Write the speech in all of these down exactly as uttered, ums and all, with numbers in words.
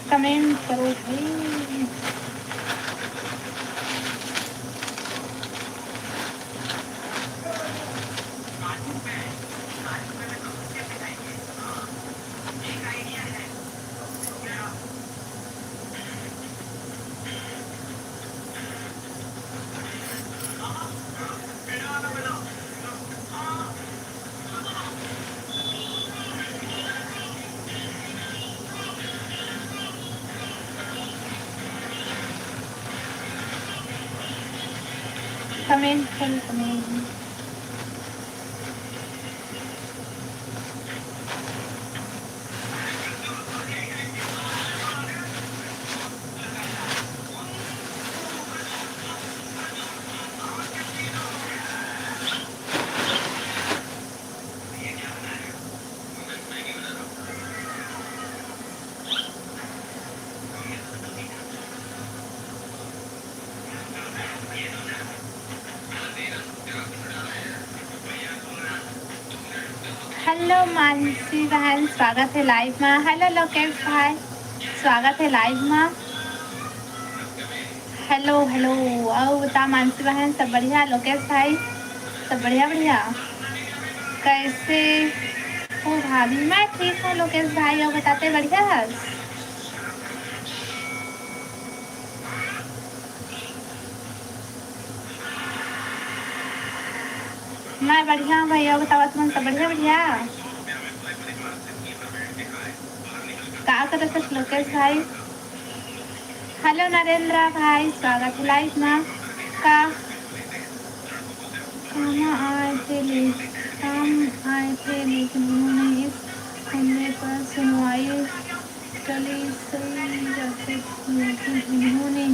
Comment करो भाई। Comment करो, कमेंट। हेलो मानसी बहन, स्वागत है लाइव मा। हेलो लोकेश भाई, स्वागत है लाइव मा। Hello, hello. अउ बता मानसी बहन, सब बढ़िया? लोकेश भाई, सब बढ़िया, बढ़िया। कैसे हो भाभी? मैं ठीक हूँ लोकेश भाई, अउ बताते बढ़िया है? मैं बढ़िया हूँ भैया, बतावा तुमन सब बढ़िया, बढ़िया? का करत हस लोकेश भाई? हेलो नरेंद्र भाई, स्वागत है लाइव मा। का काम आए थे ले-, काम आए थे, लेकिन उन्होंने इस हमले पर सुनवाई टली सही जाते, लेकिन उन्होंने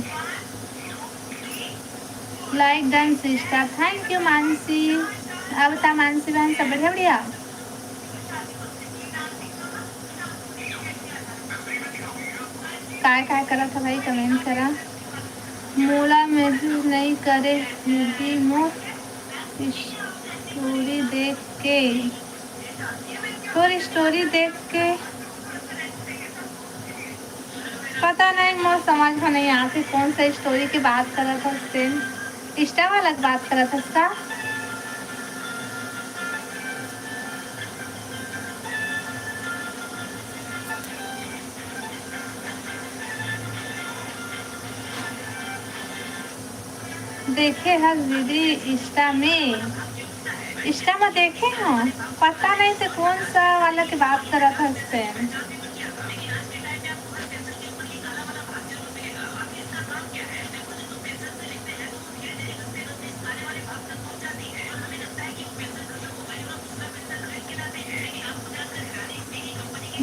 like done sister, thank you Mansi. अब बता मानसी बहन, सब बढ़िया, बढ़िया? काय काय करत ह भाई, कमेंट करा। मोला मैसेज नहीं करे दीदी, मोर स्टोरी देख के, तोर स्टोरी देख के पता नहीं, मोर समझ में नहीं आते कौन सा स्टोरी की बात करत हस तेन। इंस्टा वाला की बात करत हस का? देखे हस दीदी इंस्टा में, इंस्टा में देखे हूँ, पता नहीं से कौन सा वाला की बात करत हस तेन।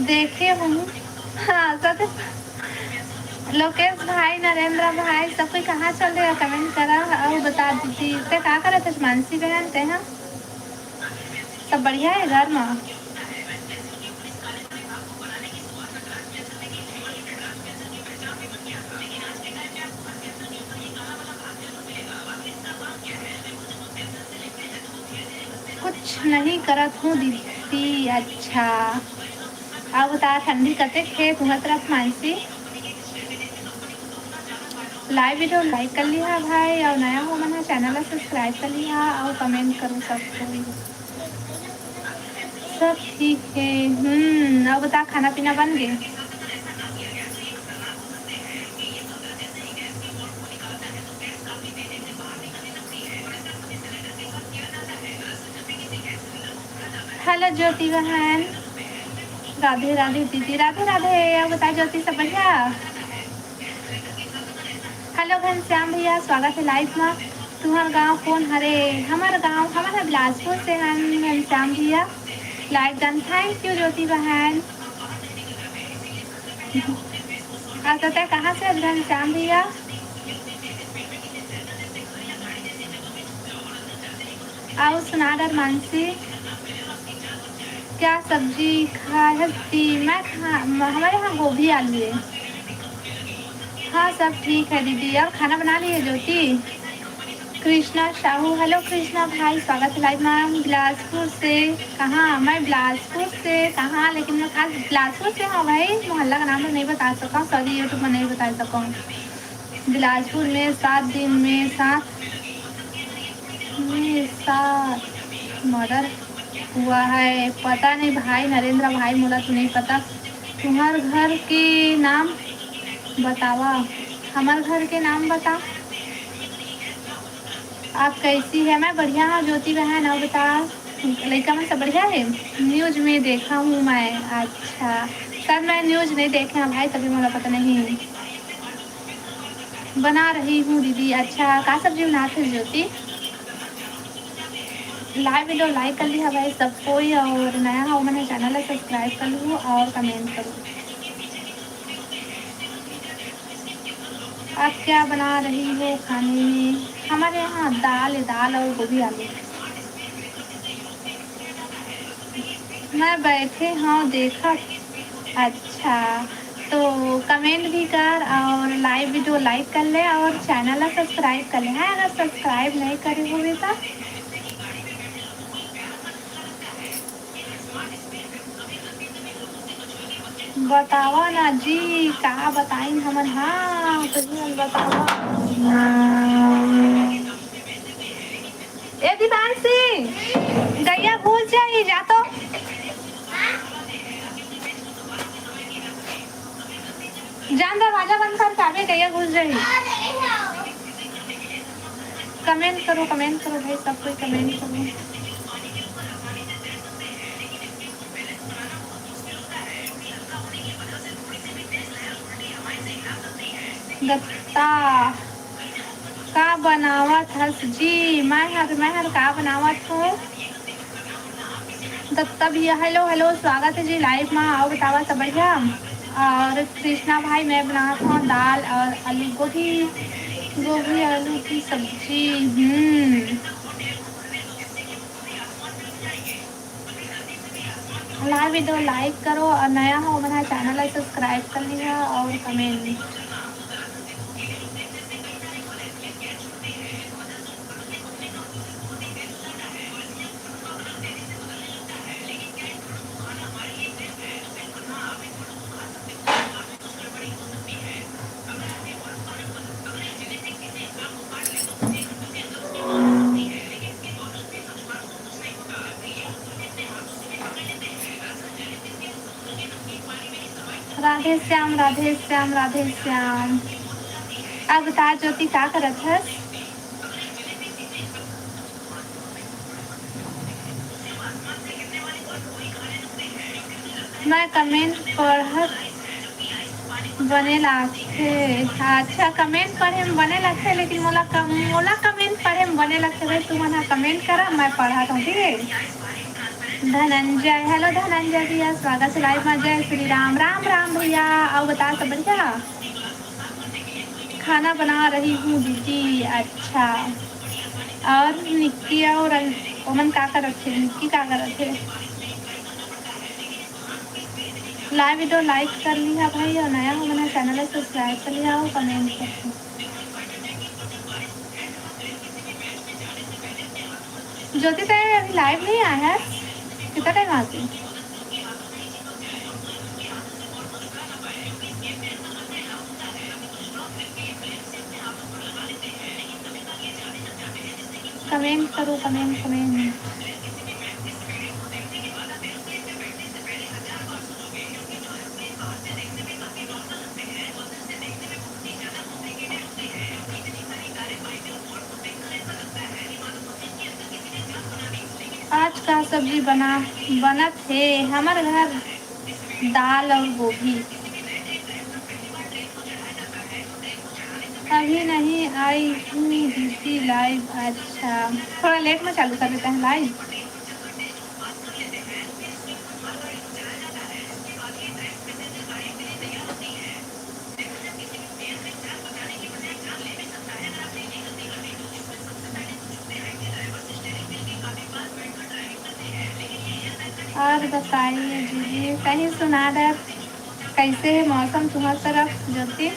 देखे हूँ। हाँ, सच। लोकेश भाई, नरेंद्र भाई, सब कोई कहाँ चल रहे हो? कमेंट करा अउ बता दीजिए। ते का करत हस मानसी बहन, ते हा? सब बढ़िया है घर में? कुछ नहीं करत हूँ दीदी। अच्छा, अब बता ठंडी कतेक हे तुंहर तरफ मानसी? लाइव वीडियो लाइक कर लिहा भाई, अउ नया हो मन ह चैनल ला सब्सक्राइब कर लिहा, अउ कमेंट करो सब कोई। सब ठीक है। हम्म, अब बता, खाना पीना बन गए? हेलो ज्योति बहन, राधे राधे दीदी, राधे राधे। अब बता ज्योति, सब बढ़िया? Hello घनश्याम भैया, स्वागत है live मा। तुम्हार गांव कौन हरे? हमार गांव, हमार ह बिलासपुर से हन घनश्याम भैया। Live done, thank you ज्योति बहन। अच्छा, तै कहाँ से हस घनश्याम भैया? आओ सुना डर मानसी, क्या सब्जी खाए हस ती? मैं खा, म-, हमारे यहाँ गोभी आलू है। हाँ, सब ठीक है दीदी। और खाना बना लिए ज्योति? कृष्णा साहू, hello कृष्णा भाई, स्वागत है live मा। बिलासपुर से कहाँ? मैं बिलासपुर से कहाँ, लेकिन मैं खास बिलासपुर से हूँ भाई, मोहल्ला का नाम तो नहीं बता सकता हूँ, sorry, YouTube में नहीं बता सकता हूँ। बिलासपुर में सात दिन में सात, में सात murder हुआ है। पता नहीं भाई नरेंद्र भाई, मोला तो नहीं पता। तुम्हार घर के नाम बतावा। हमार घर के नाम बता। आप कैसी है? मैं बढ़िया हूँ ज्योति बहन। और बता, लइका मन सब बढ़िया है? News में देखा हूँ मैं। अच्छा सर, मैं news नहीं देखे हूँ भाई, तभी मोला पता नहीं। बना रही हूँ दीदी। अच्छा, का सब्जी बनात हस ज्योति? Live video like कर लिहा भाई सब कोई, और नया हो मन channel ला subscribe कर लू और comment करू। आप क्या बना रही हो खाने में? हमारे यहाँ दाल है, दाल और गोभी आलू। मैं बैठे हूँ देखा। अच्छा, तो comment भी कर और live video like कर ले और channel ला subscribe कर ले। हाँ, अगर subscribe नहीं करे होवे तो बतावा ना जी, का बताइन हमन? हाँ, तुमन बतावा। ए दीवान सिंह, गैया घुस जाही, जा तो। जान दरवाजा बंद कर, चाबी गैया घुस जाही। Comment करो, comment करो भाई, सब कोई comment करो। दत्ता, का बनावत हस जी? मैं हर, मैं हर का बनावत हूँ? दत्ता भैया, hello, hello, स्वागत है जी live मा। आओ, बतावा, सब बढ़िया? और कृष्णा भाई, मैं बनावत हूँ दाल और आलू गोभी, गोभी आलू की सब्जी। हम्म, live video like करो और नया हो मन channel ला subscribe कर लिहा और comment। राधे श्याम, राधे श्याम, राधे श्याम। अब बता ज्योति, का करत हस? मैं comment पढ़त बने लागथे। अच्छा, comment पढ़े में बने लगथे, लेकिन मोला कम-, मोला comment पढ़े में बने लगथे भाई। तुमन ह comment करा, मैं पढ़त हूँ, ठीक है? धनंजय, hello धनंजय भैया, स्वागत है live में। जय श्री राम। राम राम भैया, अउ बता, सब बढ़िया? खाना बना रही हूँ दीदी। अच्छा, और निक्की और अन-, ओमन का करत हे? निक्की का करत हे? Live video like कर लिहा भाई, और नया हो मन channel ला subscribe कर लिहा और comment कर लिहा। ज्योति, तै अभी live नहीं आया है, कितना time आती? Comment करो, comment, comment। आज का सब्जी बना, बनत हे हमर घर? दाल और गोभी। अभी नहीं आई हूँ दीदी live। अच्छा, थोड़ा late में चालू कर देते हैं live। और बताइए दीदी, कहीं सुना दे, कैसे है मौसम तुम्हारी तरफ ज्योति?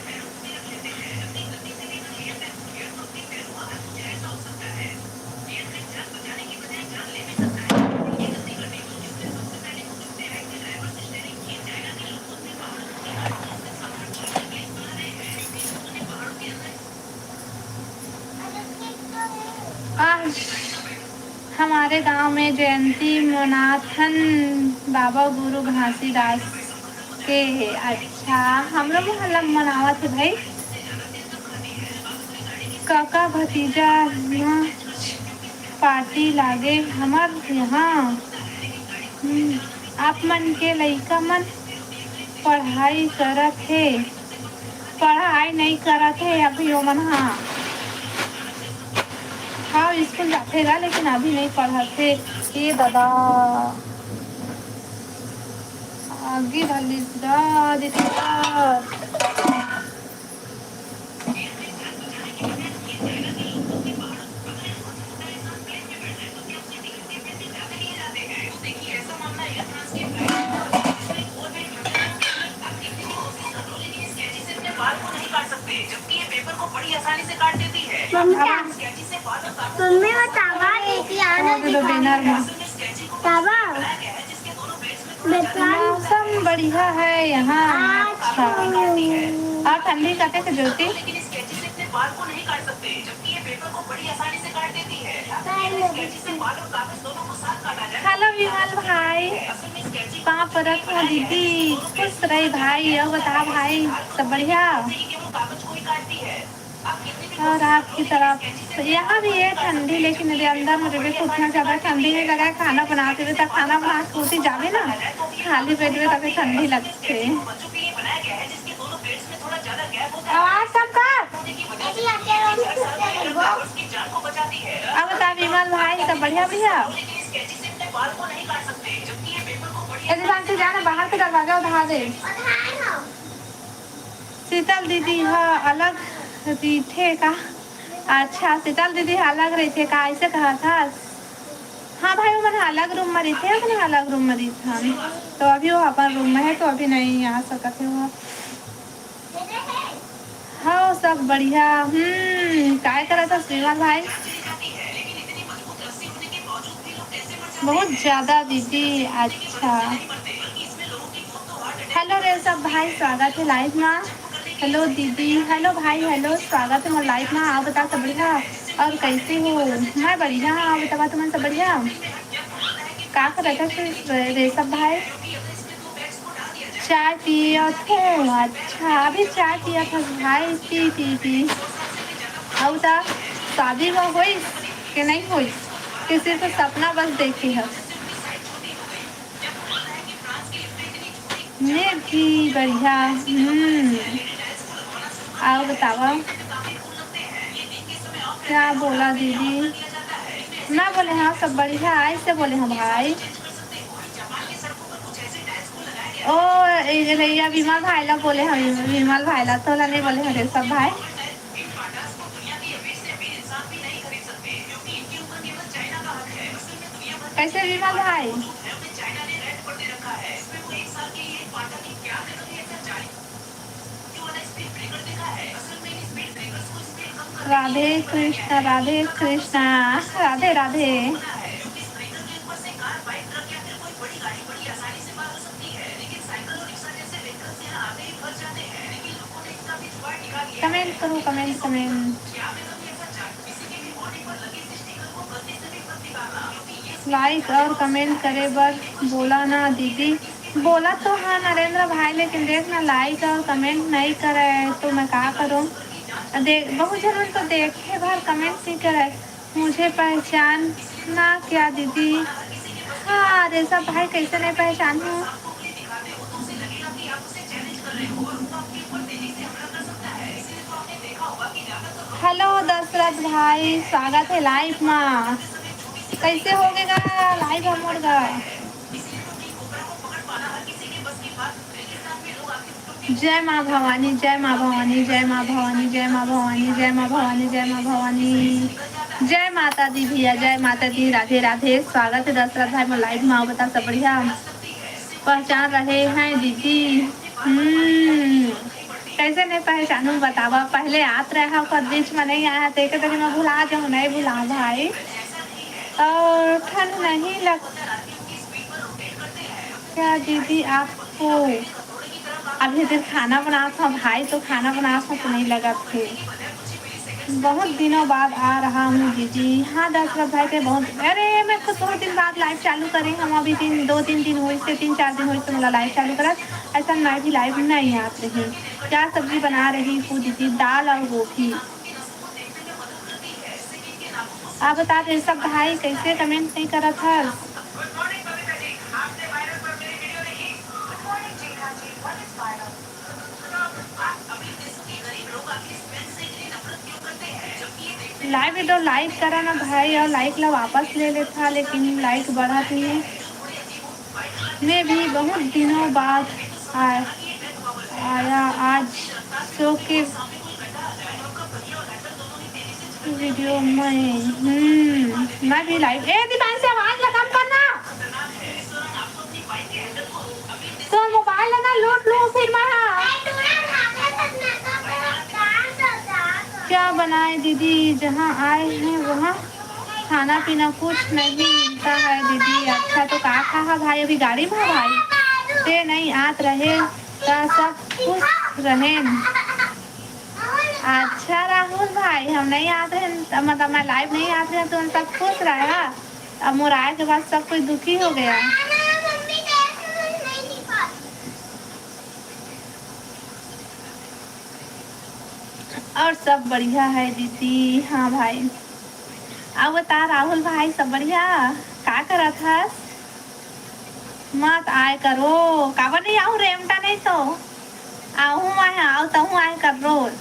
आज हमारे गांव में जयंती मनाथन बाबा गुरु घासीदास के हे। अच्छा, हमरो मोहल्ला में मनावत हे भाई। काका भतीजा यहाँ party लागे हमर यहाँ। हम्म, आप मन के लइका मन पढ़ाई करत हे? पढ़ाई नहीं करत हे अभी ओमन। हाँ, हाँ, स्कूल जाथे गा, लेकिन अभी नहीं पढ़त हे। ए दादा, आगी धर लिस गा दीदी। मम्मी, मम्मी बतावा दीदी, आने दीदी। तावा। मौसम बढ़िया है यहाँ। अच्छा। और ठंडी कते के ज्योति? Hello विमल भाई, पाँव परत हँव दीदी, खुश रही भाई। अउ बता भाई, सब बढ़िया? और आपकी तरफ यहाँ भी है ठंडी, लेकिन अभी अंदर में रहिबे तो उतना ज्यादा ठंडी नहीं लगा। खाना बनाते हुए तब खाना बना के उठी जावे ना, खाली पेट में तभी ठंडी लगते। आवाज सबका। अब बता विमल भाई, सब बढ़िया बढ़िया? यदि शांति जाना, बाहर के दरवाजा उठा दे। शीतल दीदी ह अलग रहिथे का? अच्छा, शीतल दीदी ह अलग रहिथे का, ऐसे कहत हस? हाँ भाई, ओमन अलग रूम में रहिथे, अपन अलग रूम में रहिथन। तो अभी वो अपन रूम में है, तो अभी नहीं आ सकत है वो। हाँ, सब बढ़िया। हम्म, काय करत हस विमल भाई? बहुत ज्यादा दीदी। अच्छा, हेलो रे सब भाई, स्वागत है लाइव में। हेलो दीदी, हेलो भाई, हेलो, स्वागत है मोर लाइव में। आप बता, सब बढ़िया? और कैसे हो? मैं बढ़िया हूँ, आप बतावा, तुमन सब बढ़िया? का करत हस रे सब भाई? चाय पियत हो? अच्छा, अभी चाय पियत हस भाई? पी, पी, पी। अउ त शादी वो होइस के नहीं होइस, कि सिर्फ सपना बस देखे हस? मैं भी बढ़िया। हम्म, अउ बतावा, क्या बोला दीदी? मैं बोले हाँ, सब बढ़िया, ऐसे बोले हाँ भाई। ओ, ए, ए, भैया विमल भाई ला बोले हन, विमल भाई ला, तोला नहीं बोले हन रे सब भाई। कैसे विमल भाई? राधे कृष्णा, राधे कृष्णा, राधे राधे। कमेंट करो, कमेंट, कमेंट। लाइक और कमेंट करे बर बोला ना दीदी। बोला तो हाँ नरेंद्र भाई, लेकिन देख ना, लाइक और कमेंट नहीं करे तो मैं का करूँ? दे-, बहुत जन तो देखे भर कमेंट नहीं करे। मुझे पहचान ना क्या दीदी? हाँ, रेशा भाई, कैसे नहीं पहचानूँ? हेलो दशरथ भाई, स्वागत है लाइव मा। कैसे हो गए गा लाइव हमर गा? जय माँ भवानी, जय माँ भवानी, जय माँ भवानी, जय माँ भवानी, जय माँ भवानी, जय माँ भवानी। जय माता दी भैया, जय माता दी, राधे राधे। स्वागत है दशरथ भाई मोर लाइव मा। बता सब बढ़िया? पहचान रहे हैं दीदी? हम्म, कैसे नहीं पहचानू बतावा? पहले आत रहा ओकर बीच में नहीं आया, तो एक दिन में भुला जाऊँ, नहीं भुला भाई। और ठंड नहीं लग क्या दीदी आपको? अभी फिर खाना बनात हूँ भाई, तो खाना बनात हूँ तो नहीं लगत थे। बहुत दिनों बाद आ रहा हूँ दीदी। हाँ दशरथ भाई के बहुत, अरे मैं खुद बहुत दिन बाद लाइव चालू करे हम, अभी तीन दो तीन दिन हुई से, तीन चार दिन हुई से मतलब लाइव चालू करत। ऐसा मैं भी लाइव नहीं आत रही। क्या सब्जी बना रही हूँ दीदी? दाल और गोभी। आप बता दे सब भाई, कैसे कमेंट नहीं करत हस? लाइव वीडियो लाइक करा ना भाई, और लाइक ला वापस ले लेता, लेकिन लाइक बढ़त नहीं है। मैं भी बहुत दिनों बाद आ, आया आज सो के वीडियो में। हम्म, मैं भी लाइव। ए दीपांशु, आवाज ला कम करना। तो मोबाइल है ना, लूट लूँ फिर मैं। हाँ। क्या बनाए दीदी, जहाँ आए हैं वहाँ खाना पीना कुछ नहीं मिलता है दीदी। अच्छा तो का खा हा भाई? अभी गाड़ी में हा भाई, ते नहीं आत रहे त सब खुश रहेन। अच्छा राहुल भाई, हम नहीं आत रहे, मतलब मैं लाइव नहीं आत रहे, तुम सब खुश रहा। अब मोर आए के बाद सब कोई दुखी हो गया। और सब बढ़िया है दीदी। हाँ भाई, अब बता राहुल भाई, सब बढ़िया? का करत हस? मत आए करो, काबर नहीं आहूँ रेमटा नहीं तो आहूँ, आए आओ तहूँ आए कर रोज।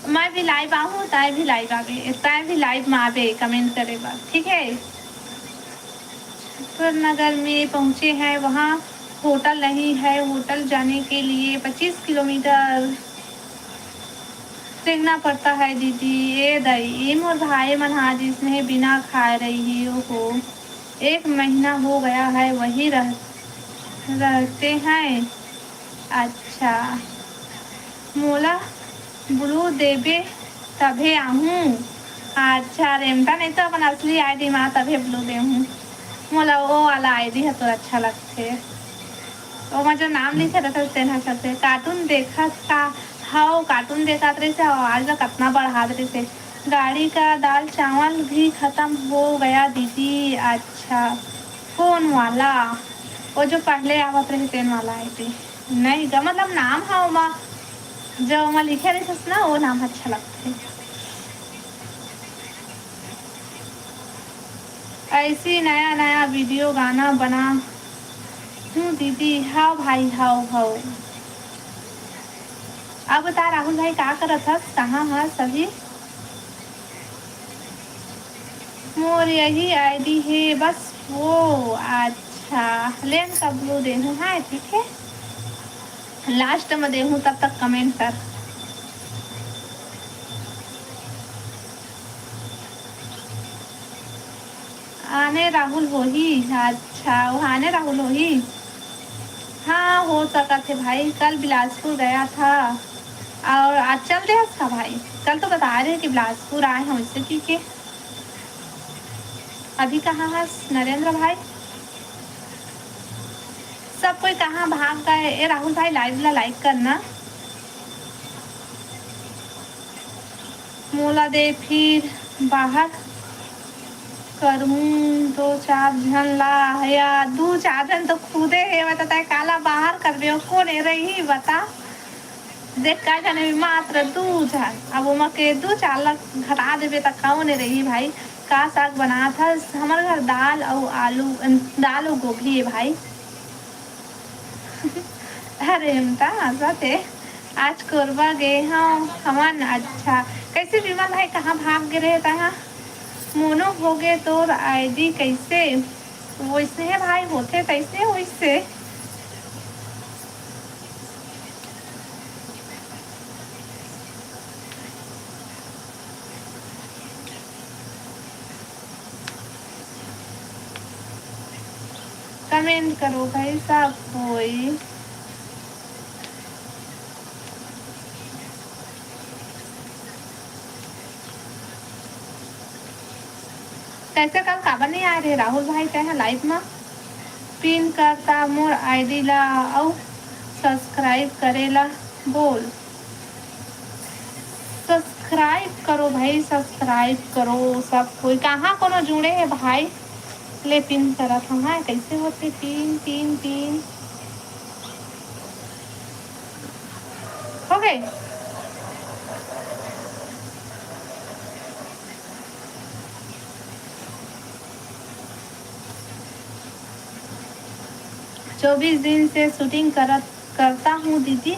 मैं भी लाइव आहूँ, ताए भी लाइव आबे, ताए भी लाइव में आबे कमेंट करे बर, ठीक है? नगर में पहुँचे हैं, वहाँ होटल नहीं है, होटल जाने के लिए पच्चीस किलोमीटर रेंगना पड़ता है दीदी। ए दई, ए मोर भाई मन हा जिसने बिना खाए रही हो, एक महीना हो गया है, वही रह, रहते हैं। अच्छा, मोला ब्लू देबे तभे आहूँ। अच्छा, रेमटा नहीं तो अपन असली आईडी मा तभे ब्लू देहूँ। मोला वो वाला आईडी है तो अच्छा लगथे। ओमा जो नाम लिखे रहथे तेन ह चलथे। कार्टून देखत का हव, कार्टून देखत रहिसे, आवाज ला कतना बढ़ा देथे। गाड़ी का दाल चावल भी खत्म हो गया दीदी। अच्छा, कौन वाला? वो जो पहले आवत रहे तेन वाला आईडी। नहीं ग, मतलब नाम ह ओमा, जो ओमा लिखे रहिस ना, वो नाम अच्छा लगथे। ऐसी नया नया वीडियो गाना बना हूँ दीदी। हाव भाई, हाव, हाव। अब बता राहुल भाई, का करत हस, कहाँ हस अभी? मोर यही आईडी हे बस। वो अच्छा, लेन कब ब्लू देहूँ, हाँ ठीक है, लास्ट में देहूँ, तब तक कमेंट कर। आने राहुल होही। अच्छा, वो आने राहुल होही। हाँ, हो सकत हे भाई, कल बिलासपुर गया था और आज चल दे हस का भाई? कल तो बता रहे कि बिलासपुर आए हैं, वैसे ठीक है। अभी कहाँ हस नरेंद्र भाई? सब कोई कहाँ भाग गए? ए राहुल भाई, लाइव ला लाइक करना। मोला दे फिर बाहर करहूँ दो चार झन ला। या दू चार झन तो खुदे हे, बता तैं काला बाहर करबे, ओ कोन ए रही बता। देख का जाने भी मात्र दू झन, अब ओमा के दू चार ला घटा देबे त कौन ए रही भाई। का साग बनात हस? हमर घर दाल अउ आलू, दाल अउ गोभी ए भाई। अरे हम त हंसत हे। आज कोरबा गे हव हमन। अच्छा, कैसे विमल भाई, कहाँ भाग गे रहे तहाँ? मोनो हो गे तोर आईडी कैसे? वैसे है भाई, होथे तैसे वैसे। कमेंट करो भाई सब कोई। कैसे कल काबर नहीं आए रहे राहुल भाई, तैं ह लाइव में? पिन करता मोर आईडी ला अउ सब्सक्राइब करे ला बोल। सब्सक्राइब करो भाई, सब्सक्राइब करो सब कोई। कहाँ कोनो जुड़े है भाई? ले पिन करत हूँ। हाँ, कैसे होते पिन, पिन, पिन? हो गए। चौबीस दिन से शूटिंग करत, करता हूँ दीदी,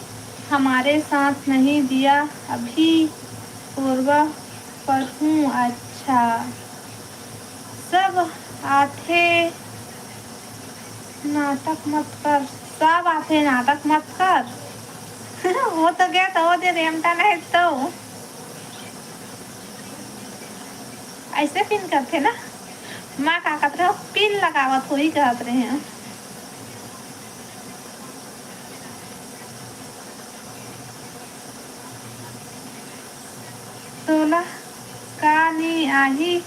हमारे साथ नहीं दिया, अभी कोरबा पर हूँ। अच्छा, सब आथे नाटक मत कर, सब आथे नाटक मत कर। वो तो गया तो वो दे रेमटा नहीं तो ऐसे पिन करथे ना। माँ का कहत रहे, पिन लगावत होही कहत रहे हैं। तोला का नी आही?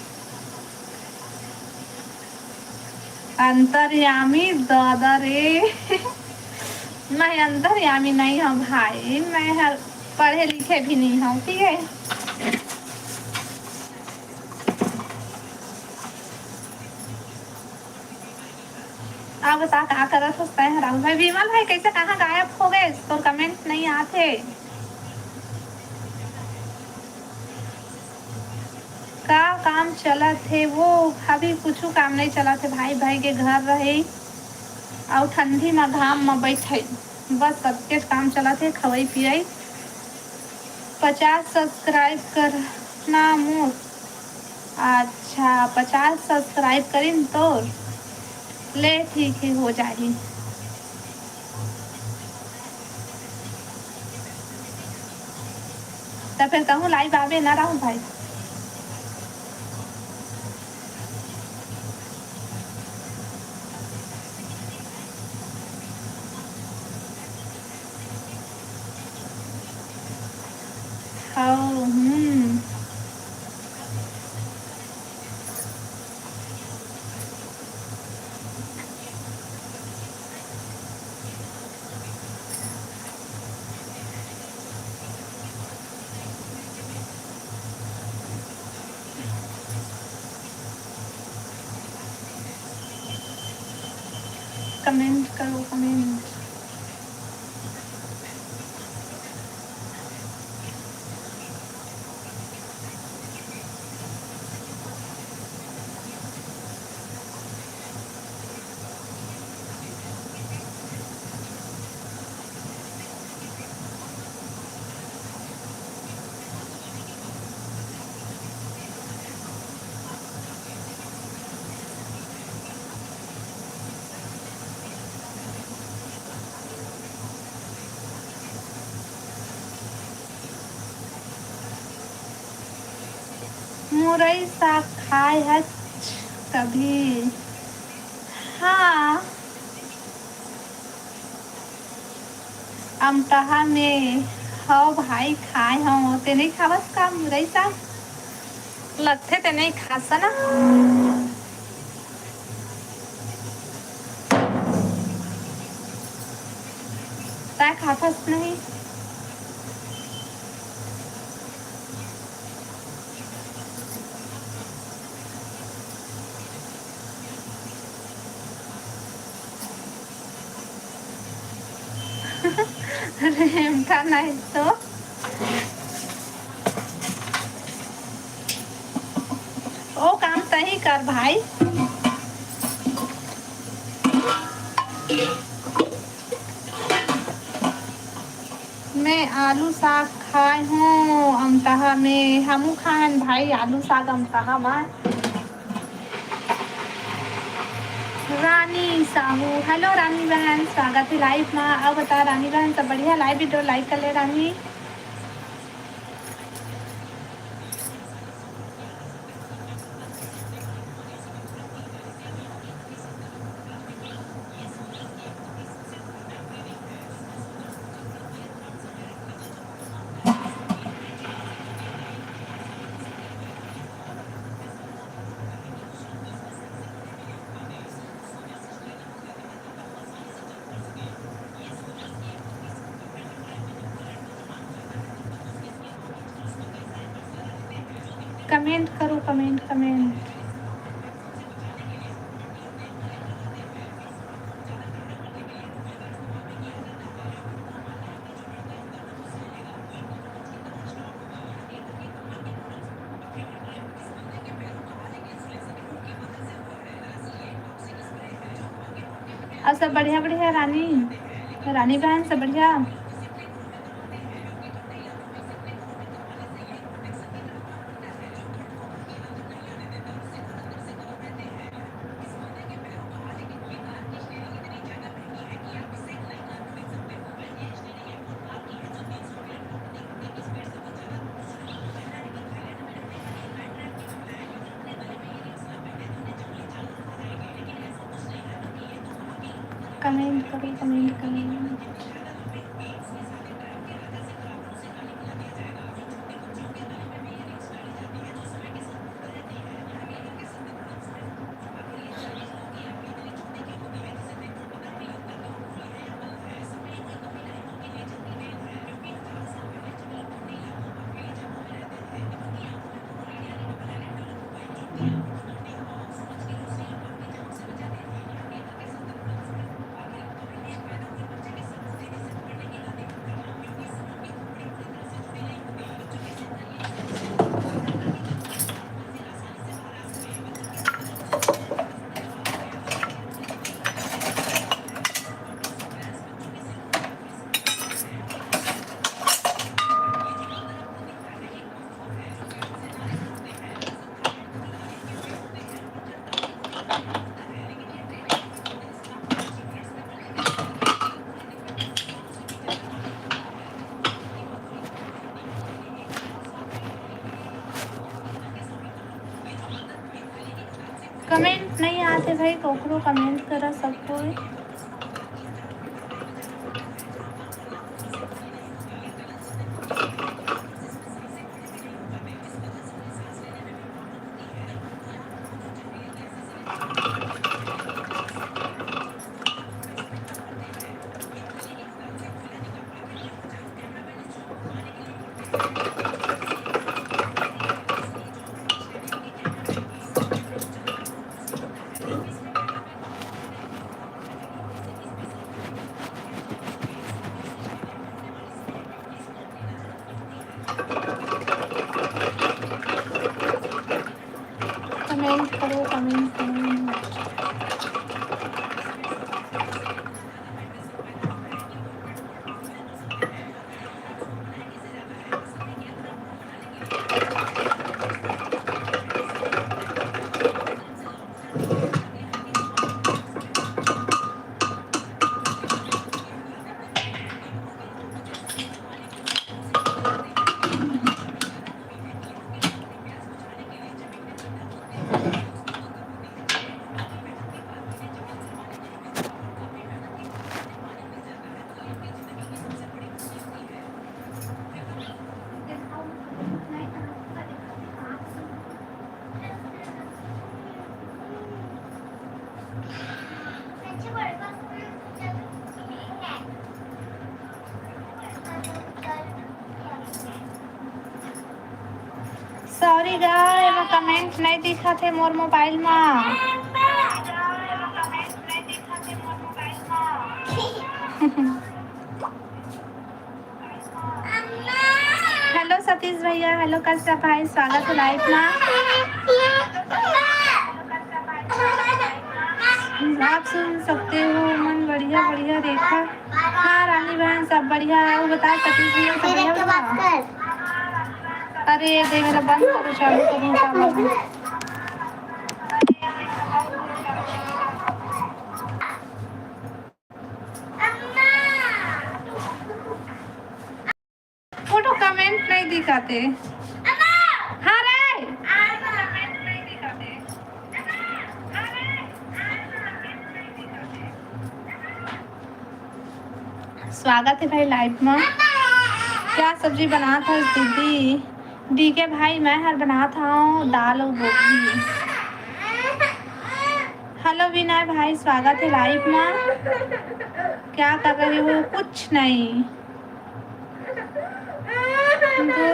अंतर्यामी दादा रे। मैं अंतर्यामी नहीं हूँ भाई, मैं हर पढ़े लिखे भी नहीं हूँ, ठीक है? अब बता, का करत हस तैं ह राहुल भाई? विमल भाई, कैसे कहाँ गायब हो गए? तोर कमेंट नहीं आथे। का काम चलत हे? वो अभी कुछु काम नहीं चलत हे भाई, भाई के घर रहे अउ ठंडी म घाम म बैठे, बस सबके काम चलत हे, खवई पियई। पचास सब्सक्राइब करना मोर। अच्छा, पचास सब्सक्राइब करिन तोर। ले ठीक है, हो जाही। त फिर तहूँ लाइव आबे ना राहुल भाई। हव, हम्म। कमेंट करो, कमेंट। मुरई साग खाए हच कभी? हाँ, अमटहा में हव भाई, खाए हव। ते नहीं खावस का मुरई साग? लगथे ते नहीं खास ना। तैं खाथस नहीं? रेमटा नहीं तो ओ काम तही कर भाई। मैं आलू साग खाए हों अमतहा में, हमू खाएन भाई आलू साग अमतहा मा। रानी साहू, hello रानी बहन, स्वागत है live मा। अब बता रानी बहन, सब बढ़िया? Live video like कर ले रानी। Comment करो, comment, comment। अउ सब बढ़िया बढ़िया रानी, रानी बहन सब बढ़िया। Comment करो, comment, comment। Comment नहीं आते भाई, कोकरो comment करा सब कोई। Comment करो, comment, comment। Sorry गा, एमा comment नइ दिखत हे मोर mobile मा। Hello सतीश भैया, hello कश्यप भाई, स्वागत हे live मा। आप सुन सकते हो मन, बढ़िया बढ़िया रेखा। हाँ रानी बहन, सब बढ़िया है। वो बता, सतीश भैया, सब बढ़िया बा? अरे दे, मेरा बंद करो, चालू करूँ, चालू करूँ। फोटो कमेंट नहीं दिखाते। हाँ रे। स्वागत है भाई लाइव में। क्या सब्जी बनात हस दीदी? डीके भाई, मैं हर बनात हूँ दाल और गोभी। हेलो विनय भाई, स्वागत है लाइव में। क्या कर रहे हो? कुछ नहीं। तो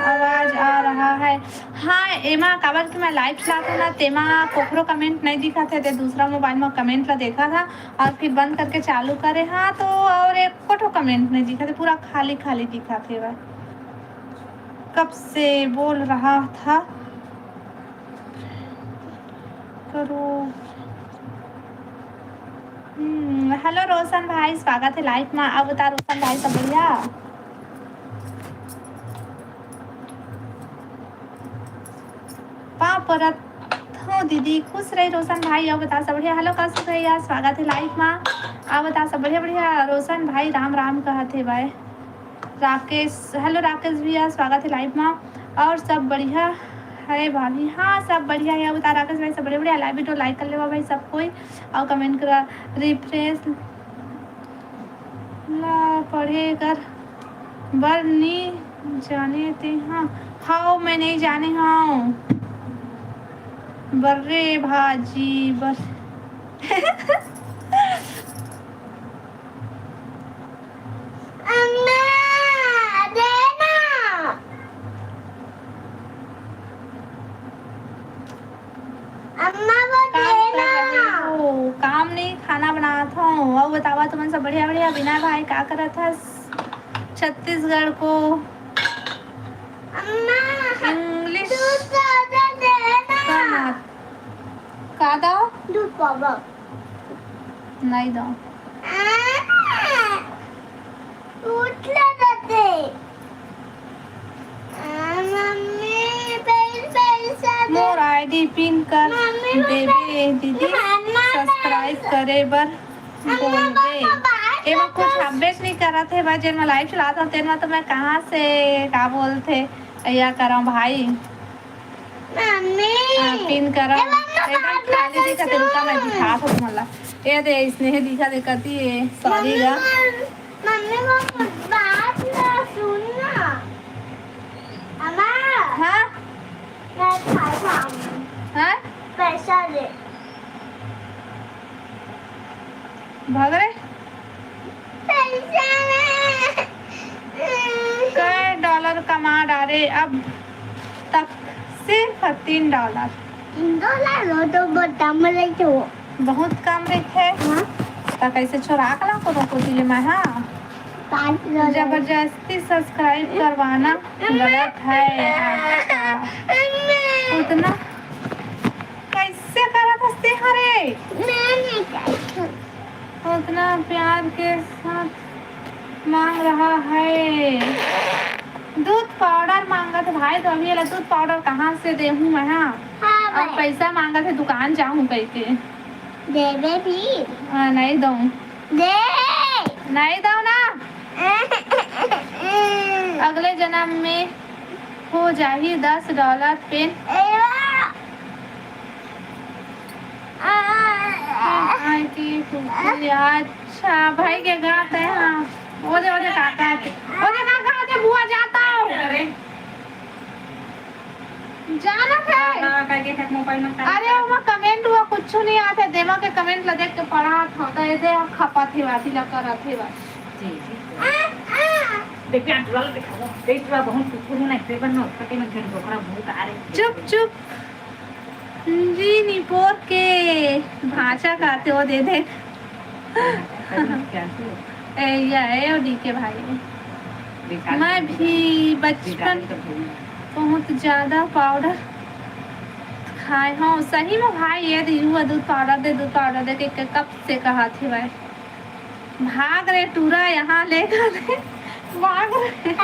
आवाज आ रहा है। हाँ, एमा काबर कि मैं लाइव चलात हूँ ना, तेमा कोकरो कमेंट नहीं दिखत है, ते दूसरा मोबाइल में कमेंट ला देखा था और फिर बंद करके चालू करे। हाँ, तो और एक ठो कमेंट नहीं दिखत है, पूरा खाली खाली दिखत है भाई। कब से बोल रहा था करो। हम्म, हेलो रोशन भाई, स्वागत है लाइव में। अब बता रोशन भाई, सब बढ़िया? पाँव परत हूँ दीदी, खुश रही रोशन भाई। अब बता सब बढ़िया? हेलो कौशिक भैया, स्वागत है लाइव में। अब बता सब बढ़िया? बढ़िया रोशन भाई, राम राम कहत हे भाई। राकेश, हेलो राकेश भैया, स्वागत है लाइव में। और सब बढ़िया है भाभी? हाँ, सब बढ़िया है। बता राकेश भाई, सब बढ़िया? बढ़िया। लाइव वीडियो लाइक कर लेवा भाई सब कोई, और कमेंट करा। रिफ्रेश ला पढ़े कर बर नी जाने ते। हाँ, हाओ, मैं नहीं जाने। हाँ, बर्रे भाजी बर अम्मा, देना। अम्मा, वो काम कर देना। रहे हो? काम नहीं, खाना बनात हूँ। और बतावा, तुमन सब बढ़िया? बढ़िया। बिना भाई का करत हस? छत्तीसगढ़ को अम्मा, इंग्लिश दूध पाउडर देना। का नात-, का दा? दूध पाउडर। नहीं दो। आ, उठ ले जाते। आ, मम्मी, पैर, पैर से दे। मोर आईडी पिन कर मम्मी, देबे दीदी, मम्मी, सब्सक्राइब करे बर मम्मी, बोलबे। मम्मी, बात एमा कुछ कर। अपडेट नहीं करत हे भाई, जेन मैं लाइव चलात हूँ, तेन में तो मैं कहाँ से का बोलथे, या करा भाई। मम्मी। हाँ, पिन करा। ए, मम्मी, एकदम बात खाली कर दिखत हे, रुका, मैं सुन। दिखात हूँ तुमन ला। ये दे, इसने ही दिखा दे, कती है, सॉरी मम्मी, गा। मम्मी, मम्मी, बात ना सुन ना। अम्मा। हाँ? मैं खाई खाऊंगी। हाँ? पैसा दे। भाग रे। पैसा नहीं। कै डॉलर कमा डारे अब तक? सिर्फ तीन डॉलर। तीन डॉलर हो तो बता, मैं ले जाऊँ। बहुत कम रहिथे। हाँ। त कैसे चोरा के ला कोनो कोती ले मैं, हाँ? पाँच डॉलर। जबरदस्ती सब्सक्राइब करवाना गलत है आपका। उतना कैसे करत हस ते हरे? मैं नहीं करती। उतना प्यार के साथ मांग रहा है। दूध पाउडर मांगत हे भाई, तो अभी एला दूध पाउडर कहाँ से देहूँ मैं, हाँ? हाँ और भाई। पैसा मांगत हे, दुकान जाहूँ कहिके। देबे भी। हाँ, नहीं दूँ। दे। नहीं दूँ ना। अगले जन्म में हो जाही दस डॉलर पेन। एवा। आंटी कुकी, अच्छा, भाई के गात हे, हाँ। ओदे, ओदे काका आथे। ओदे काका आथे, बुआ जाता हो। जानत हे। हाँ, हाँ, करके तक मोबाइल में अरे, ओमा कमेंट हुआ कुछ नहीं आथे, देवा के कमेंट ला देख के पढ़ा था, तो ये दे खपत हे, वासी ला करत हे बस। जी, जी। देख, आज वाला दिखाओ। देख, थोड़ा बहुत कुकुर ना, इसे बनना, उसका के मैं घर ढोकरा भूत आ रहे। चुप, चुप। जी, निपोर के भांचा काते वो दे दे। ए, या, ए, ओ डीके भाई। मैं भी बचपन बहुत ज्यादा पाउडर हाय, हाँ, सही में भाई, ये दे, यू दूध पाउडर दे, दूध पाउडर दे के, के कब से कहत हे भाई। भाग रे टूरा, यहाँ ले गा दे, भाग रे।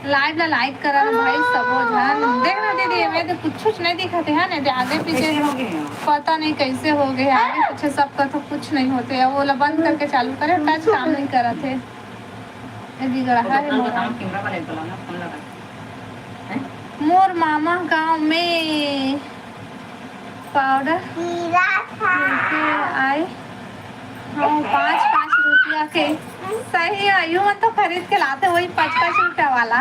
Live ला like करा ना भाई, सबो झन। देख ना दीदी, एमे तो कुछ, कुछ नहीं दिखत हे, है ना? दे आगे पीछे कैसे हो गए हैं? पता नहीं कैसे हो गए हैं, आगे पीछे सबका तो कुछ नहीं होते। अब वो ला बंद करके चालू करे, टच काम नहीं करत हे। ये बिगड़ा तो है बताओ, मोर। बताओ, कैमरा वाले को लाना, फोन लगा। हैं? मोर मामा गांव में पाउडर पीला था। लेके आए। हाँ, पाँच, पाँच रुपया के। सही है, यू मन तो खरीद के लाते, वही पाँच, पाँच रुपया वाला।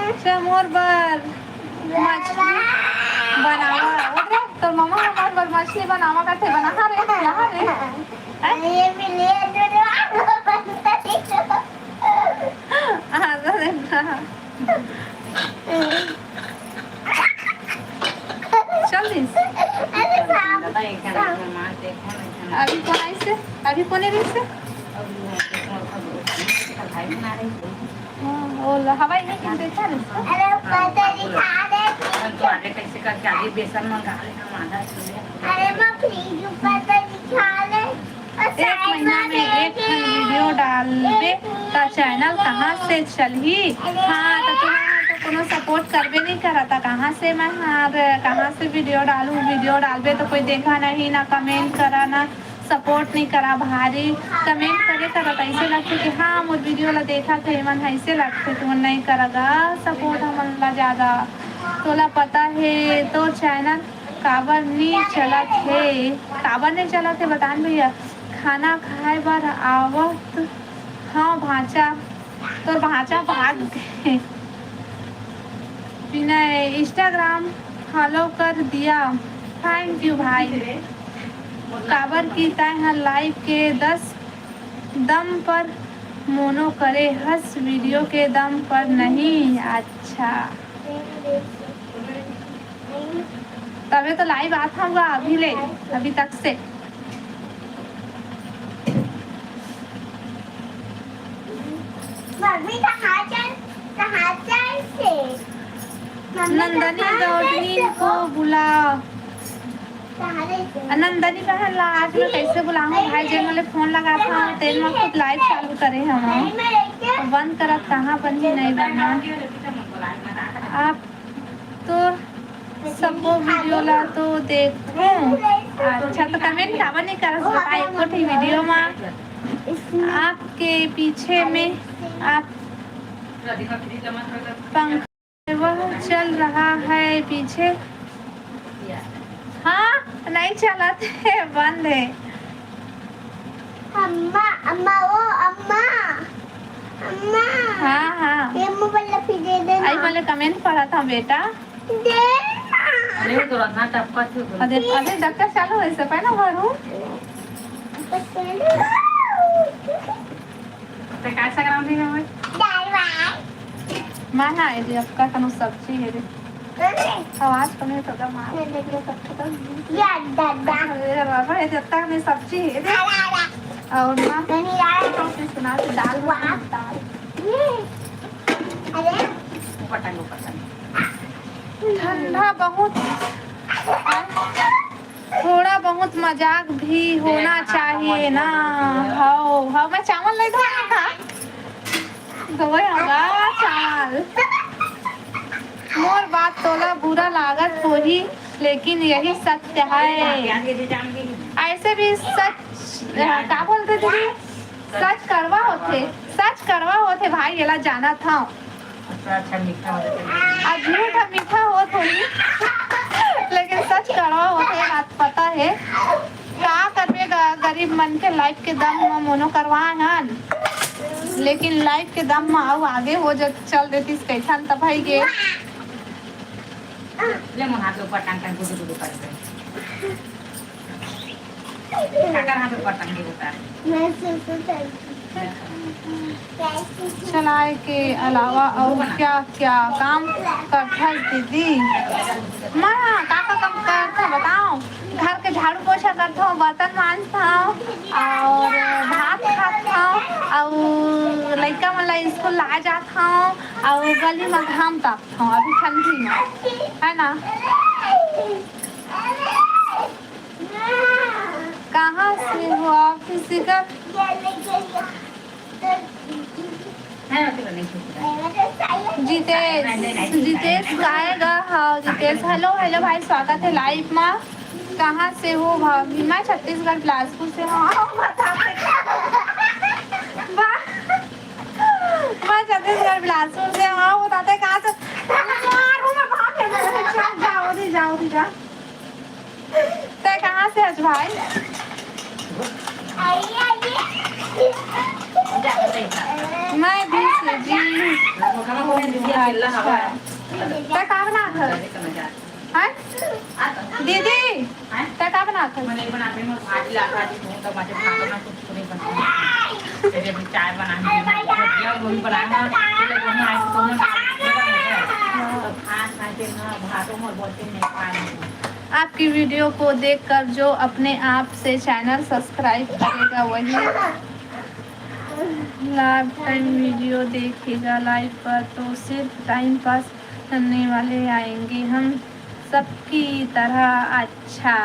अच्छा, मोर बर मछली बनावा। अरे, तोर मामा मोर बर मछली बनावा करथे, बना रे, बना रे। हैं? ये भी ले दे दे। हाँ, तो देखना। चल दिस। अरे बाप रे। अभी कोन आइस हे? अभी कोन आइस हे? हाँ, ओला हवाई में किन देखा रे इसको? अरे ऊपर से दिखा दे। अरे माँ, please ऊपर से दिखा दे। एक महीना में एक ठन video डालबे त channel कहाँ से चलही? हाँ, त तुमन तो कोनो support करबे नहीं करत, त कहाँ से मैं हर, कहाँ से video डालूँ? Video डालबे तो कोई देखा नहीं, ना comment करा, ना support नहीं करा। भारी comment करे करा, त ऐसे लगथे कि हाँ, मोर video ला देखा थे, मन ऐसे लगथे, तुमन नहीं करा गा support हमन ला ज्यादा। तोला पता हे, तोर channel काबर नी चलत हे? काबर नी चलत हे, बता न भैया। खाना खाए बर आवत हव भांचा, तोर भांचा भाग गे। विनय, Instagram follow कर दिया। Thank you भाई। काबर कि तैं ह live के दस दम पर मोनो करे हस, video के दम पर नहीं। अच्छा। तभे तो live आत हवँगा अभी ले, अभी तक से। मम्मी कहाँ चल, कहाँ चल से? मम्मी नंदनी कहाँ गौडीन चल से? को बुला। कहाँ चल से? नंदनी बहन ला आज मैं कैसे बुलाऊँ भाई, जेन मोला फोन लगात हव, तेन मैं खुद live चालू करे हवँ। नहीं, मैं लेके तो बंद करत कहाँ बनही, नहीं बनना। आप तो सबो video ला तो देखथों। अच्छा, तो comment काबर नहीं करत बता, एको ठी video मा आपके पीछे में आप पंख, वह चल रहा है पीछे। हाँ, नहीं चलत हे, बंद हे। अम्मा, अम्मा, ओ अम्मा, अम्मा। हाँ, हाँ। ये mobile ला फिर दे देना। आई वाले comment पढ़त हँव बेटा। दे ना। अरे, वो तो रखना टपका क्यों? अरे, अरे, डॉक्टर चालू है, इससे पहले भरू। बस कर लो। ते काय संक्रांति हे भाई? दाल भात। मैं ना, ये अक्का कनो सब्जी हे रे। आवाज कम हे तो का मार। ये देख लो, सब खत्म। या दादा। अरे बाबा, ये जब तक में सब्जी हे रे। अरे, अरे। और ना, नहीं, यार। तो सुना तो दाल वाह। दाल। ये। अरे। ऊपर टांग, ऊपर टांग। ठंडा बहुत। थोड़ा बहुत मजाक भी होना चाहिए ना। हव, हव, मैं चावल ले दूँ ना का? धोए हवा चावल। मोर बात तोला बुरा लागत होही, लेकिन यही सत्य है। ऐसे भी सच, का बोलते दीदी? सच कड़वा होथे, सच कड़वा होथे भाई, एला जानत हव। अच्छा, अच्छा, मीठा होथे। आ झूठ ह मीठा होत होही, लेकिन सच कड़वा होथे, ये बात पता हे। का करबे ग-, गरीब मन के life के दम म मोनो करवाए हन, लेकिन life के दम म अउ आगे हो ज-, चल देतिस कइठन त भई गे। ले मोर हाथ के ऊपर टांग, टांग, गुदु, गुदु कर दे। काकर हाथ ऊपर टांग के ऊपर। मैं सुसु कर चलाए के अलावा अउ क्या क्या काम करथस दीदी? मैं हाँ, का का काम करथों बताओ? घर के झाड़ू पोछा करथों, बर्तन मांजथों अउ भात स्कूल ला जात हूँ और गली में घाम तापत हूँ अभी ठंडी में, है ना? कहाँ से हो आप? किसी का? जितेश, जितेश काय गा? हाँ, जितेश, हेलो, हेलो भाई, स्वागत है लाइव में। कहाँ से हो भाभी? मैं छत्तीसगढ़ बिलासपुर से हूँ। वाह, मैं छत्तीसगढ़ बिलासपुर से हूँ। बताते कहाँ से? मारू मैं, भाग ले, जाओ रे, जाओ रे, जा। तै कहाँ से हस भाई? मैं भी से जी। अच्छा। तै का बनात हस? हैं? दीदी, तै का बनात हस? मैं नहीं बनाती, मैं भाजी लाता जी, तो मुझे खाना कुछ नहीं बनता। फिर अभी चाय बनानी है, भजिया वही बनाना, फिर वही आए तो मैं खाना खाए, फिर ना भातों में बोलते नहीं खाए। आपकी वीडियो को देखकर जो अपने आप से चैनल सब्सक्राइब करेगा वही लाइफ टाइम वीडियो देखेगा। लाइव पर तो सिर्फ टाइम पास करने वाले आएंगे, हम सबकी तरह। अच्छा,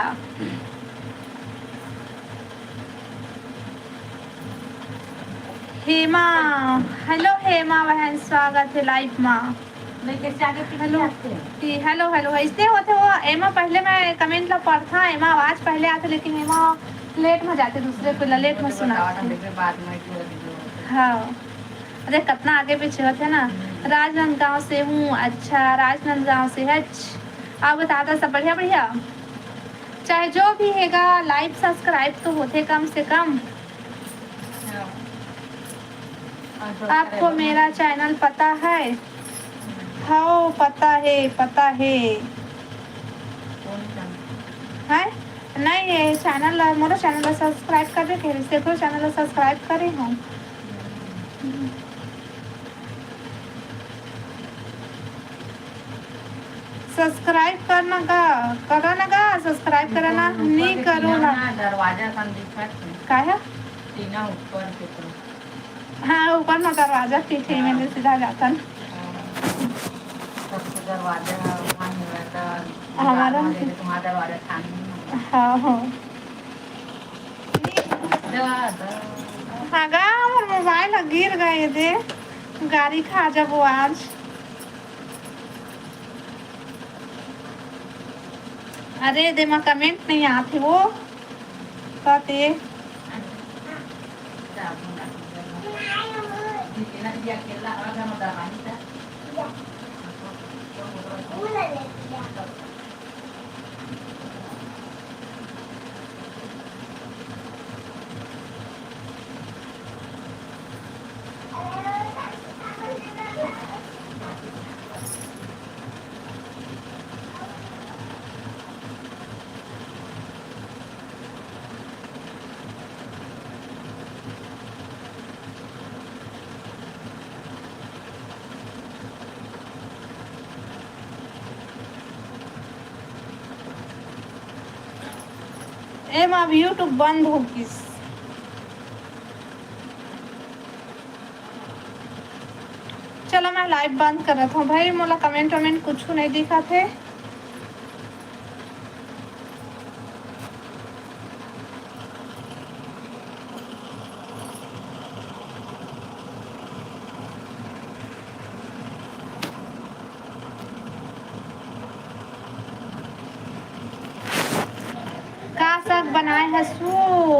हेमा, हेलो हेमा बहन, स्वागत है लाइव मा। हेलो। हेलो, हेलो, ऐसने होथे वो। एमा पहले मैं कमेंट ला पढ़था, एमा आवाज पहले आथे, लेकिन एमा लेट में जाथे, दूसरे को ला लेट में सुनाथे। हाँ, अरे कतना आगे पीछे होथे ना। राजनांदगांव से हूँ। अच्छा, राजनांदगांव से है। अच्छा, आप बता दो, सब बढ़िया, बढ़िया। चाहे जो भी हेगा, लाइव सब्सक्राइब तो होथे कम से कम। आपको मेरा चैनल पता है? हाँ, पता है, पता है। है? नहीं, ये चैनल ला, मोरो चैनल ला सब्सक्राइब कर दे, कह रही, देखो, चैनल ला सब्सक्राइब करे हूँ। सब्सक्राइब करना का, करो ना का, सब्सक्राइब करना नहीं करो ना। दरवाजा कन दिखत हे। का है? टीना ऊपर के तो। हाँ, ऊपर में दरवाजा पीछे में ले सीधा जाता ना। सबके दरवाजा वहाँ नहीं रहता। हमारा दीवार में नहीं। तुम्हारा दरवाजा सामने में। हाँ, हाँ। हाँ गा, हमर मोबाइल ह गिर गए दे, गारी खा जाबो आज। अरे दे, मा कमेंट नहीं आथे वो, कते। ए माँ, अब YouTube बंद हो गिस। चलो, मैं लाइव बंद करत हूँ भाई, मोला कमेंट वमेंट कुछ नहीं दिखत हे। का साग बनाए हसू?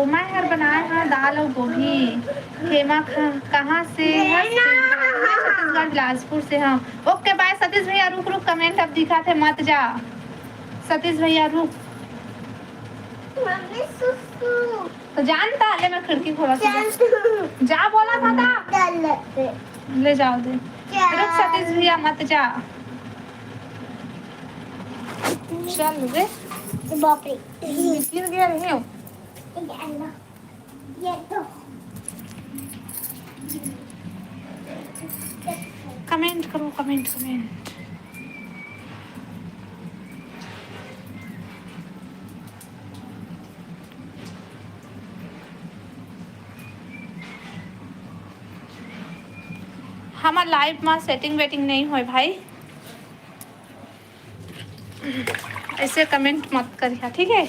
मैं हर बनाए हव दाल अउ गोभी। हेमा ख-, कहाँ से हस? मैं छत्तीसगढ़ बिलासपुर से हव। ओके, बाय सतीश भैया, रुक, रुक, कमेंट अब दिखत हे, मत जा। सतीश भैया, रुक। मम्मी, सुसु। तो जानता, ले मैं खिड़की खोला था। जा बोला था, था। ले जाओ दे। रुक सतीश भैया, मत जा। चल रे। बाप रे। गिर गया रे। ये तो। कमेंट करो, कमेंट, कमेंट। हमर लाइव मा सेटिंग वेटिंग नहीं होय भाई, ऐसे कमेंट मत करिहा, ठीक है?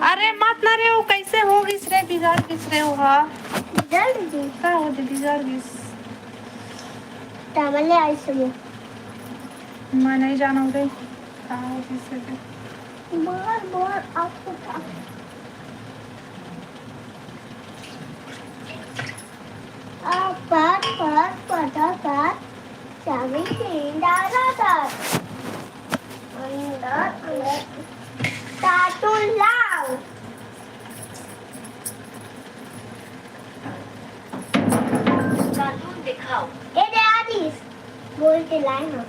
अरे मत ना रे, वो कैसे हो गिस रे, बिगड़ गिस रे वो, हाँ। बिगड़ गिस? का हो दे, बिगड़ गिस? तमले आई सुनो। मैं नहीं जानव रे, का हो गिस रे। बार बार आपको का आ, पात, पात, पता, पात, चाबी तीन डाला था। अंदर, अंदर। कार्टून लाओ। कार्टून दिखाओ। ए दे आदिस, बोल के लाए हम।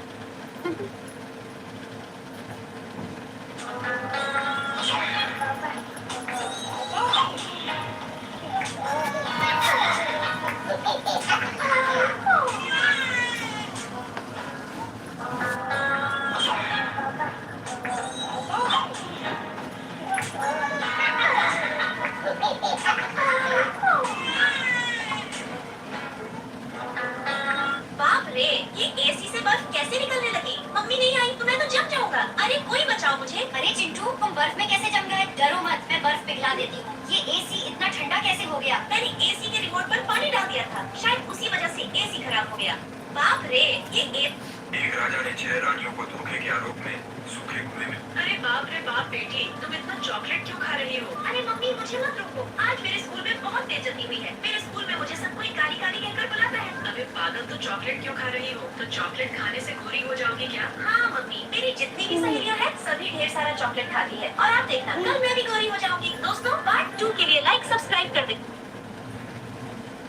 बाप रे, ये एसी से बर्फ कैसे निकलने लगी? मम्मी नहीं आई तो मैं तो जम जाऊंगा। अरे कोई बचाओ मुझे। अरे चिंटू, तुम बर्फ में कैसे जम गए? डरो मत, मैं बर्फ पिघला देती हूँ। ये एसी इतना ठंडा कैसे हो गया? मैंने एसी के रिमोट पर पानी डाल दिया था, शायद उसी वजह से एसी खराब हो गया। बाप रे, ये ए- एक राजा ने छह रानियों को धोखे के आरोप में सूखे कुएं में। अरे बाप रे बाप बेटी, तुम इतना चॉकलेट क्यों खा रही हो? अरे मम्मी, मुझे मत रोको, आज मेरे स्कूल में बहुत बेइज्जती हुई है। मेरे स्कूल में मुझे सब कोई कारी कारी कहकर बुलाता है। अबे पागल, तो चॉकलेट क्यों खा रही हो? तो चॉकलेट खाने से गोरी हो जाओगी क्या? हाँ मम्मी, मेरी जितनी भी सहेलियां हैं सभी ढेर सारा चॉकलेट खाती है, और आप देखना कल मैं भी गोरी हो जाऊंगी। दोस्तों, पार्ट टू के लिए लाइक सब्सक्राइब कर दे।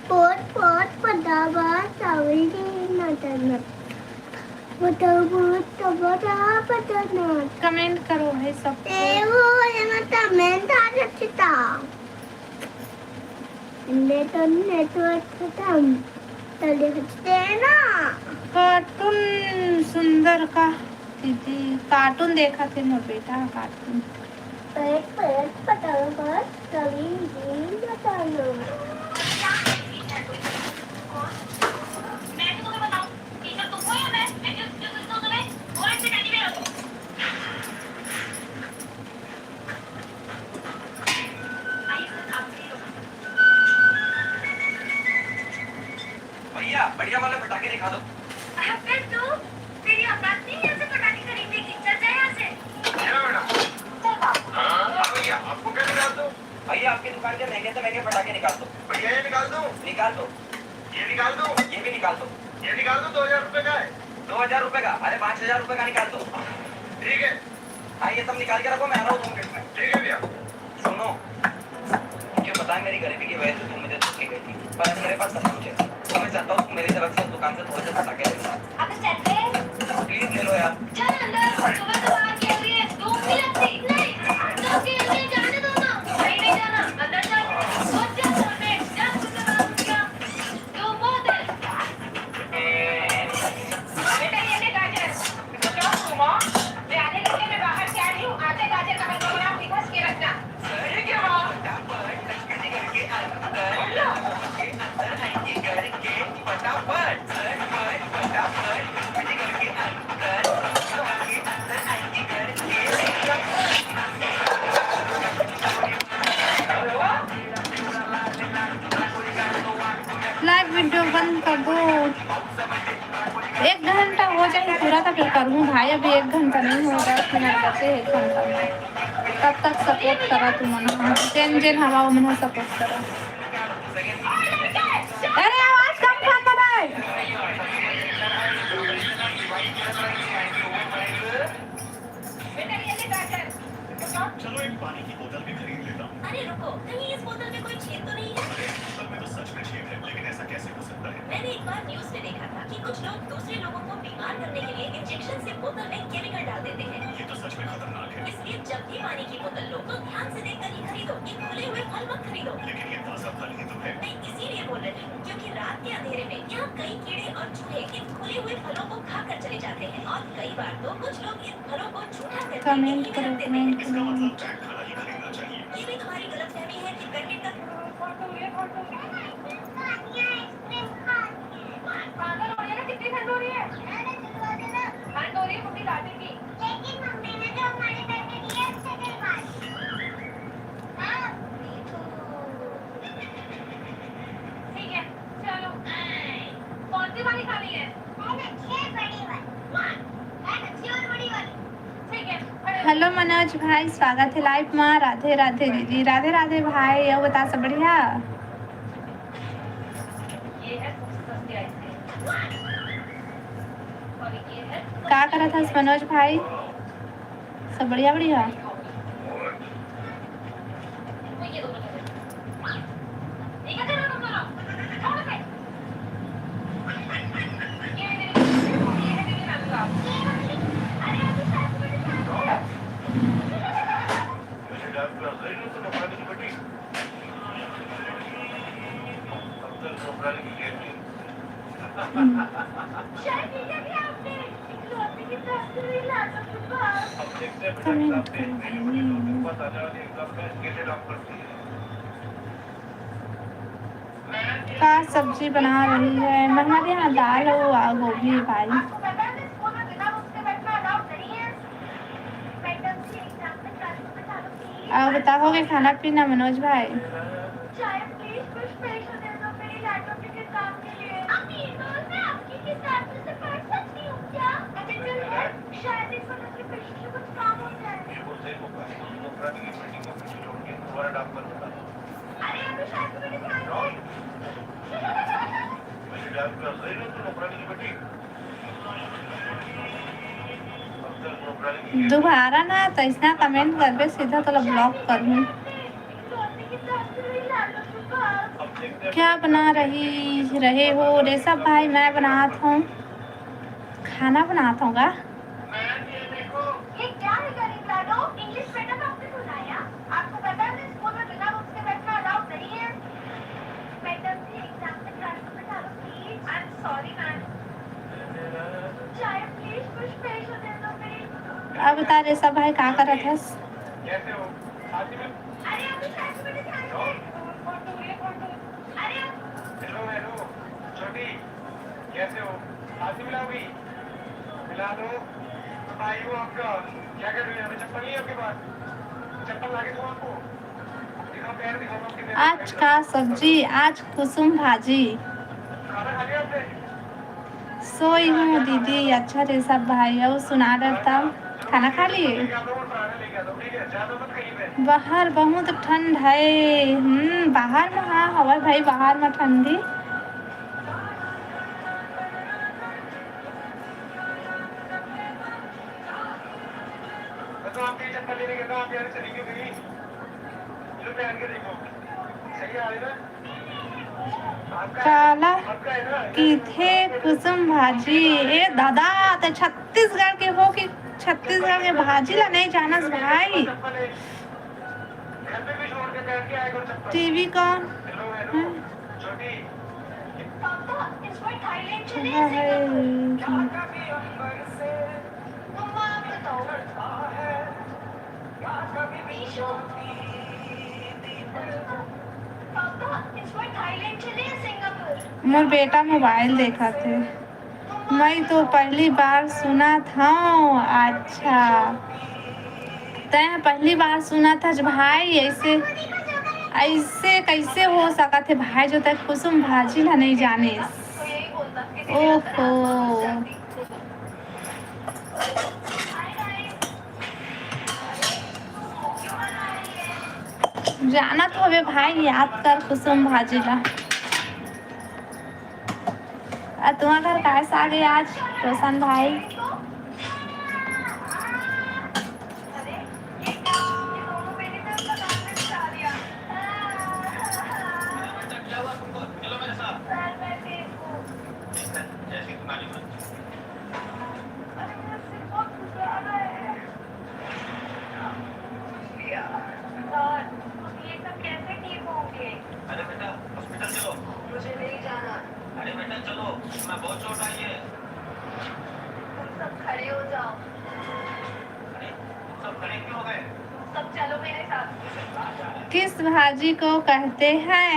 पोट पोट पटावा चावल की नटन। पटावा पटावा पटाना। कमेंट करो भाई सब। ए वो ये मतलब मैं था रचिता। नेटवर्क खत्म। चलिए हटते हैं ना। कार्टून सुंदर का दीदी, कार्टून देखा थे मोर बेटा, कार्टून। पेट पेट पटावा कभी नहीं बताना। मैं तो तुम्हें बताऊं, टीचर तुम हो या मैं? मैं क्यों, क्यों, क्यों तुम्हें? वो ऐसे टेडी बेयर हो तुम। भैया, बढ़िया वाले पटाखे दिखा दो। अबे तू, तेरी औकात नहीं है ऐसे पटाखे खरीदने की। चल जा यहाँ से। क्या बेटा? चल बाबू। हाँ, हाँ भैया, आपको क्या निकाल दो? भैया, आपकी दुकान के महंगे से महंगे पटाखे निकाल दो। भैया, ये निकाल दो। निकाल दो। ये निकाल दो। ये भी निकाल दो। ये निकाल दो, दो हजार रुपए का है। दो हजार रुपए का? अरे, पाँच हजार रुपए का निकाल दो। ठीक है। हाँ, ये सब निकाल के रखो, मैं आ रहा हूँ दो मिनट में। ठीक है भैया। सुनो, मुझे पता है मेरी गरीबी की वजह से तुम मुझे धोखे गई थी, पर अब मेरे पास सब कुछ है, तो मैं चाहता हूँ तुम मेरी तरफ से उस दुकान से थोड़े से पटाखे ले लो। अब तो चल रहे हैं। प्लीज ले लो यार। चल अंदर, तुम्हें तो बाहर खेल रही है, धूप नहीं लगती? नहीं, तो खेल के जाने दो ना। नहीं, नहीं जाना, अंदर चल। सोच जा, सोच जा, मुझसे बात हो गया। तो वो दे। बेटा, ये ले गाजर। तो क्या हुआ? मैं आधे घंटे में बाहर से आ रही हूँ, आधे गाजर का हलवा बना के घस के रखना। अरे क्या बात? लाइव वीडियो बंद कर दो। एक घंटा हो जाए पूरा, तो फिर करूँ भाई। अभी एक घंटा नहीं हो, दस मिनट बचे एक घंटा में। तब तक सपोर्ट करा तुमन, जेन जेन हवा उमन सपोर्ट करा। अरे आवाज कम कर दे भाई। चलो, एक पानी की बोतल भी खरीद लेता हूँ। अरे रुको, कहीं इस बोतल में कोई छेद तो नहीं है? अरे, बोतल में तो सच में छेद है, लेकिन ऐसा कैसे हो सकता है? मैंने एक बार न्यूज़ में देखा था कि कुछ लोग दूसरे लोगों को बीमार करने के लिए इंजेक्शन से बोतल में केमिकल डाल देते हैं। ये तो सच में खतरनाक है। इसलिए जब ये पानी की बोतल लो तो ध्यान से देखकर ही खरीदो। ये खुले हुए फल मत खरीदो। लेकिन ये ताजा फल ही तो है। मैं इसीलिए बोल रही हूँ क्योंकि रात के अंधेरे में यहाँ कई कीड़े और चूहे इन खुले हुए फलों को खाकर चले जाते हैं और कई बार तो कुछ लोग इन फलों को झूठा करके कमेंट करो, कमेंट करो। इसका मतलब चैट खाना ही खरीदना चाहिए। ये भी तुम्हारी गलतफहमी है कि पैकेट का पागल हो रही है ना? कितनी ठंड हो रही है? ठंड हो रही है, मम्मी लाती थी। लेकिन मम्मी ने जो हमारे घर में दिया, उससे नहीं मारी। हाँ? ठीक है, चलो। कौन सी वाली खानी है? बहन, अच्छी और बड़ी वाली। बहन, अच्छी और बड़ी वाली। ठीक है, खड़े हो। हेलो मनोज भाई, स्वागत है लाइव मा। राधे राधे दीदी। राधे राधे भाई, अउ बता, सब बढ़िया? ये है सबसे सस्ती आइसक्रीम। और ये है का करत हस मनोज भाई? सब बढ़िया, बढ़िया। शायद ये भी आपने इकलौते की तस्वीर ला सकते हो। कमेंट करो भाई। का सब्जी बना रही है? मैं, हमारे यहाँ दाल और आ, गोभी है भाई। आपको पता है, मैं स्कूल में बिना रुक के बैठना अलाउड नहीं है। मैडम जी, एग्जाम में क्लास में बैठा लो, प्लीज। और बताओ, हो गया खाना पीना मनोज भाई? चाय, प्लीज, कुछ पैसे दे दो मेरी लैपटॉप की किताब के लिए। अभी इंदौर में आपकी किताब में से पढ़ सकती हूँ क्या? अभी चल यार, शायद इस वक्त के पैसे से कुछ काम हो जाए। बिल्कुल सही मौका है। नौकरानी की मीटिंग को पीछे छोड़ के दोबारा डाक पर बता दो। अरे, अभी शायद तुम्हें ध्यान नहीं। दोबारा ना तइसना कमेंट करबे, सीधा तोला ब्लॉक करहूँ। क्या बना रही रहे हो ऋषभ भाई? मैं बनात हूँ, खाना बनात हूँ गा। ये क्या है गरीब लाडो? इंग्लिश मैडम आपने सुनाया? आपको पता है, मैं स्कूल में बिना बुक्स के बैठना अलाउड नहीं है। मैडम जी, एग्जाम में क्लास में बैठा लो, please. I am sorry, ma'am. चाय, प्लीज, कुछ पैसे दे दो, प्लीज। अब बता ऋषभ भाई, का करत हस? कैसे हो? अरे, अभी शायद मैंने ध्यान नहीं दिया। अरे, हेलो, हेलो, छोटी, कैसे हो? हाथ नहीं मिलाओगी? मिला दो। भाई, वो आपका, क्या कर रहे हो? यहाँ पे चप्पल नहीं है आपके पास? चप्पल ला के दूँ आपको? दिखाओ, पैर दिखाओ, आपके पैर आज दिखाओ। का सब्जी, आज कुसुम भाजी। खाना खा लिया आपने? सोई हूँ दीदी। अच्छा रे सब भाई, अउ सुना डरता, खाना खा लिए? बाहर बहुत ठंड है। हम्म, बाहर में, हाँ, हवा भाई, बाहर में ठंडी। काला किथे कुसुम भाजी? ए दादा, ते छत्तीसगढ़ के हो कि छत्तीसगढ़ के भाजी ला नहीं जानस भाई? टीवी कौन? हाँ। कहाँ है? मोर बेटा मोबाइल देखत हे। मैं तो पहली बार सुनत हूँ। अच्छा, तैं पहली बार सुनत हस भाई? ऐसे, ऐसे कैसे हो सकत हे भाई, जो तैं कुसुम भाजी ला नहीं जानिस? ओहो। जानत होबे भाई, याद कर कुसुम भाजी ला। आ, तुम्हार घर काय साग हे आज, रोशन भाई? तुम सब खड़े हो जाओ। अरे, तुम सब खड़े क्यों हो गए? तुम सब चलो मेरे साथ। किस भाजी को कहते हैं?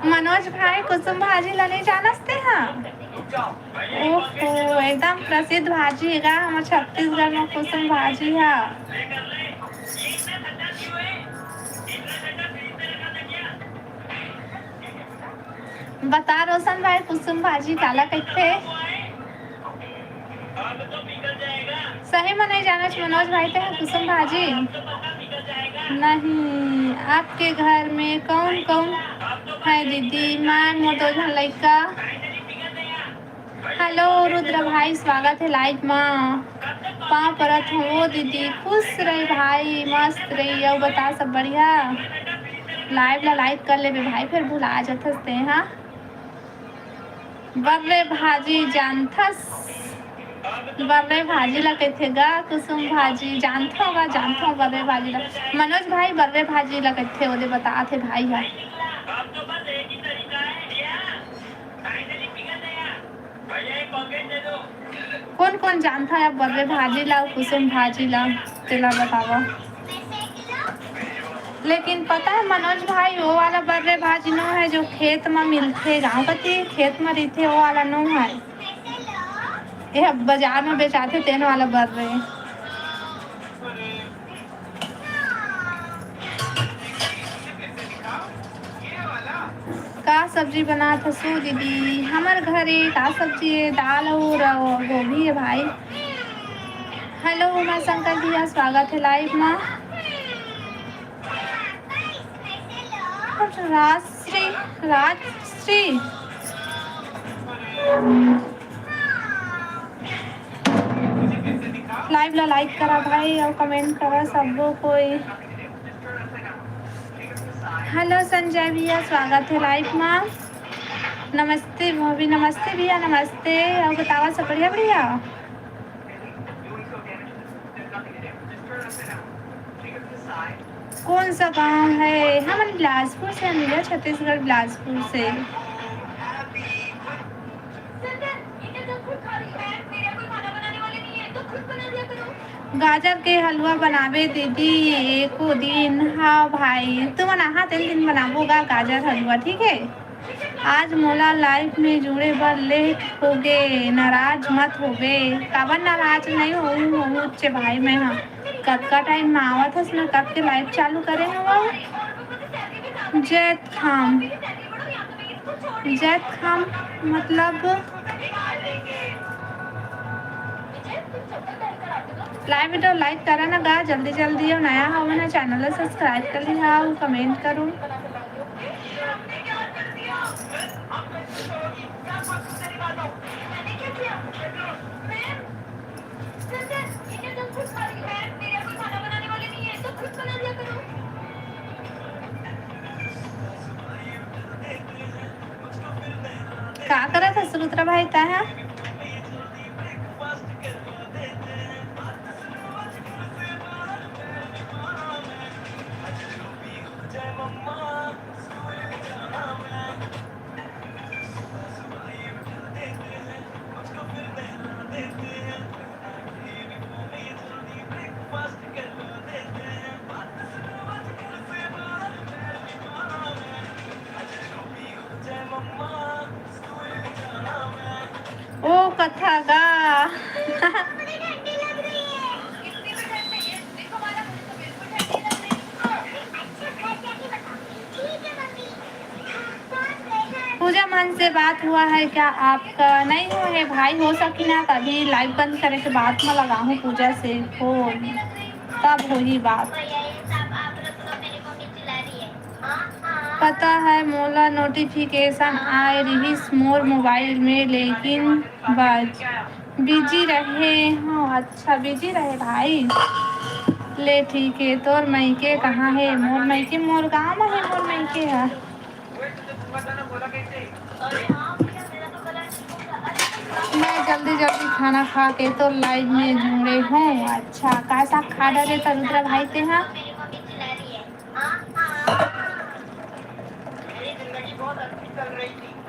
मनोज भाई, कुसुम भाजी ला नहीं जानस ते हा? ओहो, एकदम प्रसिद्ध भाजी हे गा हमर छत्तीसगढ़ में, कुसुम भाजी हा। बता रोशन भाई, कुसुम भाजी काला कहिथे? सही में नहीं जानत मनोज भाई, ते कुसुम भाजी? नहीं। आपके घर में कौन कौन है दीदी? मैं, मोर दो झन लइका। हेलो रुद्र भाई, स्वागत है लाइव मा। पाँव परत हूँ ओ दीदी, खुश रही भाई, मस्त रही। अउ बता, सब बढ़िया? लाइव ला लाइक कर लेबे भाई, फिर भुला जाथस ते, हाँ। बर्रे भाजी जानथस? बर्रे भाजी ला कहिथे गा कुसुम भाजी। जानथो गा, जानथो बर्रे भाजी ला। मनोज भाई बर्रे भाजी ला कहिथे, ओदे बतात हे भाई हा। कोन कोन जानथा या बर्रे भाजी ला, कुसुम भाजी ला, तेला बतावा। लेकिन पता है मनोज भाई, वो वाला बर्रे भाजी नो है जो खेत में मिलथे, गाँव कती खेत में रहिथे, वो वाला नो है। ये बाजार में बेचाथे तेन वाला बर्रे। का सब्जी बनात हसू दीदी? हमर घरे का सब्जी है, दाल और गोभी है भाई। हेलो उमा शंकर भैया, स्वागत है लाइव में। राजश्री, राजश्री। लाइव ला लाइक करा भाई और कमेंट करा सबो कोई। हेलो संजय भैया, स्वागत है लाइव मा। नमस्ते भाभी, नमस्ते भैया, नमस्ते। और बतावा सब बढ़िया, बढ़िया? कौन सा गांव है? हमन बिलासपुर से हन भैया, छत्तीसगढ़ बिलासपुर से। गाजर के हलवा बनाबे दीदी एको दिन। हाँ भाई, तुमन आहा तेन दिन बनाबो गा गाजर हलवा, ठीक है। आज मोला लाइव में जुड़े बर लेट होगे, नाराज मत होबे। काबर नाराज नहीं होहूँ, होहूँ उच्चे भाई मैं हा। कतका टाइम में आवत हस, मैं कब के लाइव चालू करे हवं। जैतखाम, जैतखाम मतलब लाइव वीडियो लाइक करा ना गा जल्दी जल्दी, और नया हवा ना चैनल ला सब्सक्राइब कर लिहा और कमेंट करो। का करत हस रुद्रा भाई तैं हा? ओ कथा गा। पूजा मन से बात हुआ है क्या आपका? नहीं हुआ है भाई, हो सकी ना तभी लाइव बंद करे के बाद में लगाहूँ पूजा से फोन, तब होही बात। पता है मोला नोटिफिकेशन आए रिहिस मोर मोबाइल में, लेकिन बज बिजी रहे। हाँ, अच्छा, बिजी रहे भाई। ले ठीक है, तोर मइके कहाँ है? मोर मइके मोर गाँव में है, मोर मइके है। मैं जल्दी जल्दी खाना खा के तो लाइव में जुड़े हूँ। अच्छा, का साग खा डारे त रुद्रा भाई ते हा?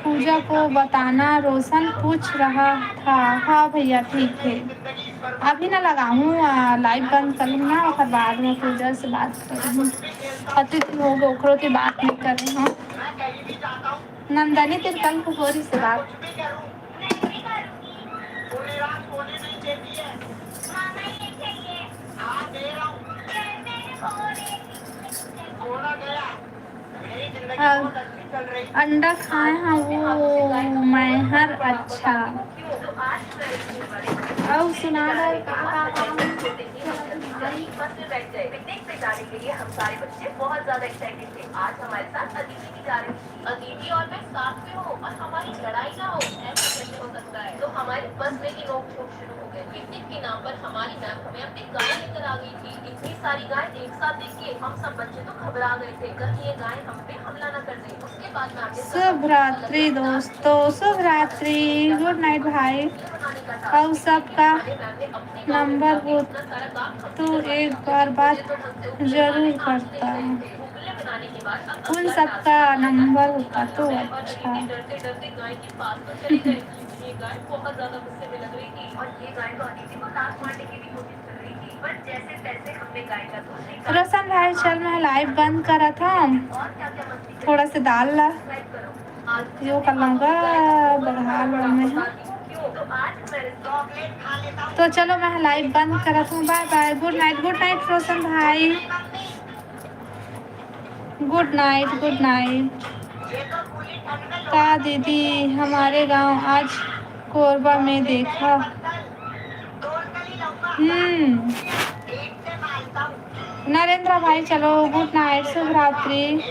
पूजा पूजा को बताना, रोशन पूछ रहा था। हाँ भैया, ठीक है, अभी ना लगाहूँ, आ, लाइव बंद कर लूँ ना, ओकर बाद में पूजा से बात करूँ। अति दिन हो गए, ओकरो से बात नहीं करे हैं। नंदनी तिरकल को गोरी से बात। हाँ, अंडा खाए हैं वो मैं हर। अच्छा, अउ सुना दे का, का, का? पिकनिक पे जाने के लिए हम सारे बच्चे बहुत ज्यादा एक्साइटेड थे। आज हमारे साथ अदिति भी जा रही थी। अदिति और मैं साथ में हो और हमारी लड़ाई ना हो, ऐसा कैसे हो सकता है? तो हमारी बस में ही नोक झोंक शुरू हो गई। पिकनिक के नाम पर हमारी मैम हमें अपनी गाय लेकर आ गई थी। इतनी सारी गाय एक साथ देख के हम सब बच्चे तो घबरा गए थे, कहीं ये गाय हम पे हमला ना कर दे। उसके बाद मैम ने सब शुभ रात्रि दोस्तों, शुभ रात्रि, गुड नाइट भाई। और सबका नंबर हो तो एक बार बात जरूर करता है। उन सबका नंबर होता तो अच्छा। रोशन भाई, चल, मैं लाइव बंद करत हूँ, थोड़ा से दाल ला यो कर लूँगा, बघार ला मैं। तो चलो, मैं लाइव बंद करत हूँ। बाय बाय, गुड नाइट, गुड नाइट रोशन भाई, गुड नाइट, गुड नाइट। का दीदी, हमारे गांव आज कोरबा में देखा। हम्म, नरेंद्र भाई, चलो, गुड नाइट, शुभ रात्रि।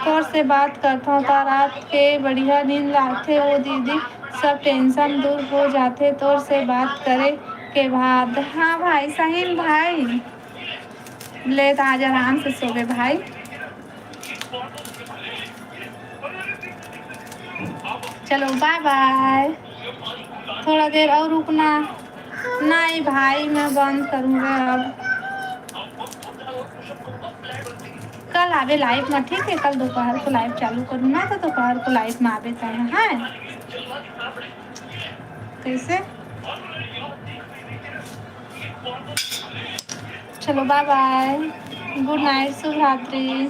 तोर से बात करत हूँ त रात के बढ़िया नींद आथे ओ दीदी, सब टेंशन दूर हो जाथे तोर से बात करे के बाद। हाँ भाई, सही में भाई। ले त आज आराम से सोबे भाई। चलो, बाय बाय। थोड़ा देर और रुकना। नहीं भाई, मैं बंद करूँगा अब। कल आबे लाइव में, ठीक है? कल दोपहर को लाइव चालू करूँ ना, तो दोपहर को लाइव में आबे तय है। कैसे? चलो, बाय बाय, गुड नाइट, शुभ रात्रि।